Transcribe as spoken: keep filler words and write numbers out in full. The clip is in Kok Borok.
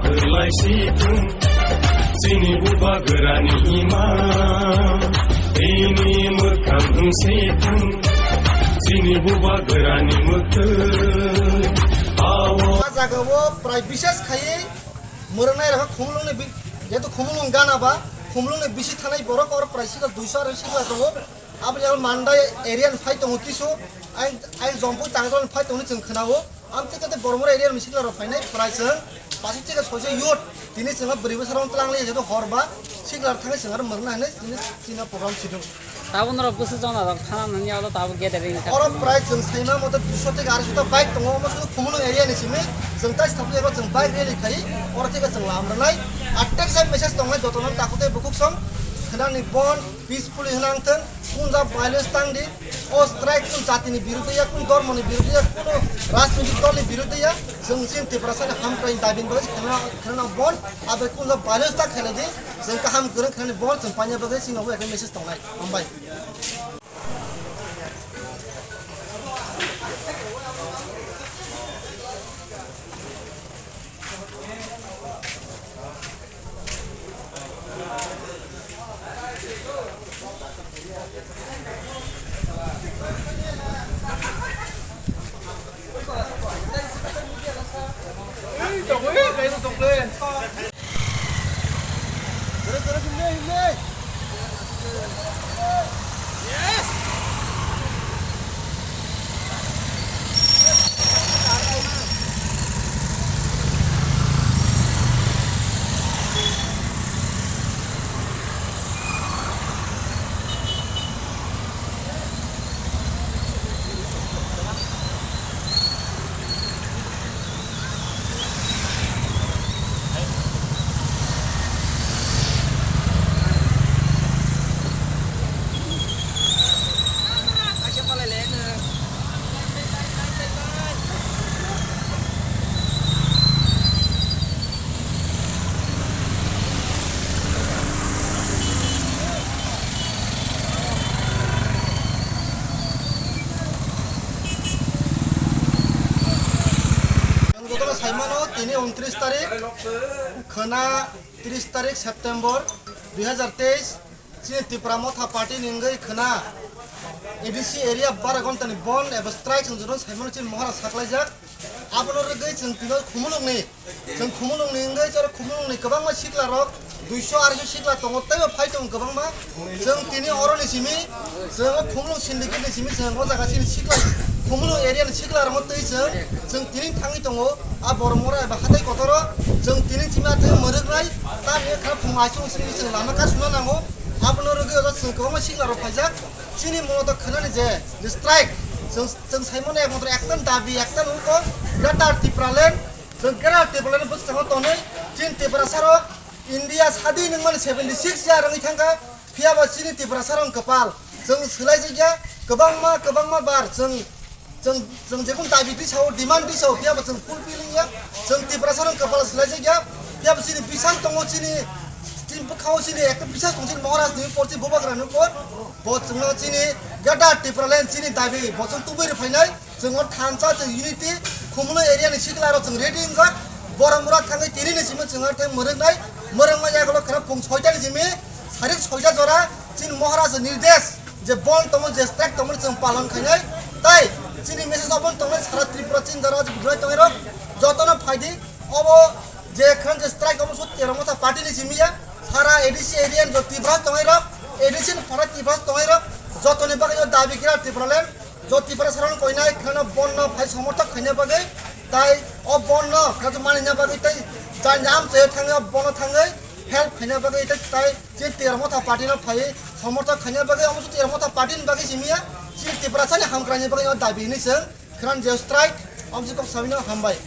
Lai si thung, chini bubagrani ima, bini mwkhang nung si thung, chini bubagrani mwkhang. Awo. O jaga o prai bises khai mwrwngnai rok khumulwng ni bi-, jehetu khumulwng gana ba, khumulwng ni bisi thanai borok or prai sikla duiso aro sikla tongo. Aboni abo Mandai area ni phai tongo kisu, ai, ai Jompui Tangjol ni phai tongo chwng khwnao. Amtwi khe Bormura area ni sikla rok phainai, prai chwng pasu chika soise youth, tini chwng bwrwi bwsarok twlang lai jehetu hor ba sikla rok thangwi chwng aro mwrwkna hinwi tini chini program sidung. Tabuk norok bwswk jona rok thana nani alo tabuk gathering kha. Oro prai chwng saima mote duiso theke arai sota bike tongo, omo swngo Khumulwng area ni simi chwng tai sabo ego chwng bike rally khai, oro theke chwng lam rwnai. Atek sai message tongnai jotono takhuk tei bukhuk song khwnani bon peacefully hwnang thwng, kunja violence tang di, o strike kun jatini biruddhe ya, kun dhormoni biruddhe ya, kuno rajnitik dolni biruddhe ya, chwng chini Tiprasani hamkrai dabi ni bagwi khwna, khwna bon, abai kunja violence ta khwna di, chwng kaham kwrwng khwnani bon, chwng paina bagwi chini obo ekhe message tongnai. Hambai. Ang jotono saimano, tini untris tarik, khwna tris tarik September dui hazar teis, chini Tipra Motha Party ni wngwi khwna A D C area bara ghonta ni bon eba strike chwng jotono saimano chini mohara saklaijak. Abono rwgwi chwng tino Khumulwng ni Chwng Khumulwng ni wngwi chwng Khumulwng ni kwbangma sikla rok, duiso arsho sikla tongo, teibo phai tongo kwbangma. Chwng tini oro ni simi, chwng o Khumulwng syndicate ni simi chwng o jaga chini sikla, Khumulwng area ni sikla rokno twi chwng, chwng tini thangwi tongo. A Boromura eba hatai kotoro chwng tini simi atwi mwrwknai, tamni wngkha phung aisung simi chwng lama kasuna nango. Abono rwgwi oja chwng kwbangma sikla rok phaijak. Chini mono to khwnani je, je strike, chwng, chwng saimano ekmatro ekta dabi, ekta nungkho, Greater Tipraland, Chwng Greater Tipraland bwskango tonwi chini Tiprasa rok India sadin wngmani seventy six year wngwi thangkha, phiyaba chini Tiprasa rok kwpal chwng swlaijakya kwbangma, kwbangma bar chwng, chwng, chwng jekun dabi tisao, demand tisao, phiyaba chwng fulfill wngya, chwng Tiprasa rok kwpal swlaijakya, phiyaba chini bisas tongo, chini, chini bwkhao chini ekta bisas tong chini Maharaj ni upor, chini Bubagra ni upor, bo chwngno chini Greater Tipraland chini dabi bo chwng tubui rwphainai. Chwng o thansa, chwng unity, Khumulwng area ni sikla rok chwng ready wngjak. Boromura thangwi tini ni simi chwng o thang mwrwknai, mwrwkma yagulo kheno phung soita ni simi sarik soita jora chini Maharaj nirdesh je bon tongmo, je strike tongmo chwng palon khainai. Tai chini message o bon tongnai sara Tripura chini jora je bujai tongnai rok jotono phaidi. Obo je kheno je strike omo sut Tipra Motha party ni simi ya, sara A D C area ni jo Tripura tongnai rok, A D C ni para Tripura tongnai rok jotoni bagwi o dabi kira Tipraland. Jo Tiprasa rok koinai kheno bonno phai somorthok khaina bagwi, tai o bonno kheno manina bagwi tai jani amchai thangwi o bonno thangwi help khaina bagwi tai, tai je Tipra Motha party no phai somorthok khaina bagwi, omo Tipra Motha party ni bagwi simi ya, chini Tiprasa ni hamkraini bagwi o dabi hinwi chwng kheno je strike, omo se kok sabino hambai.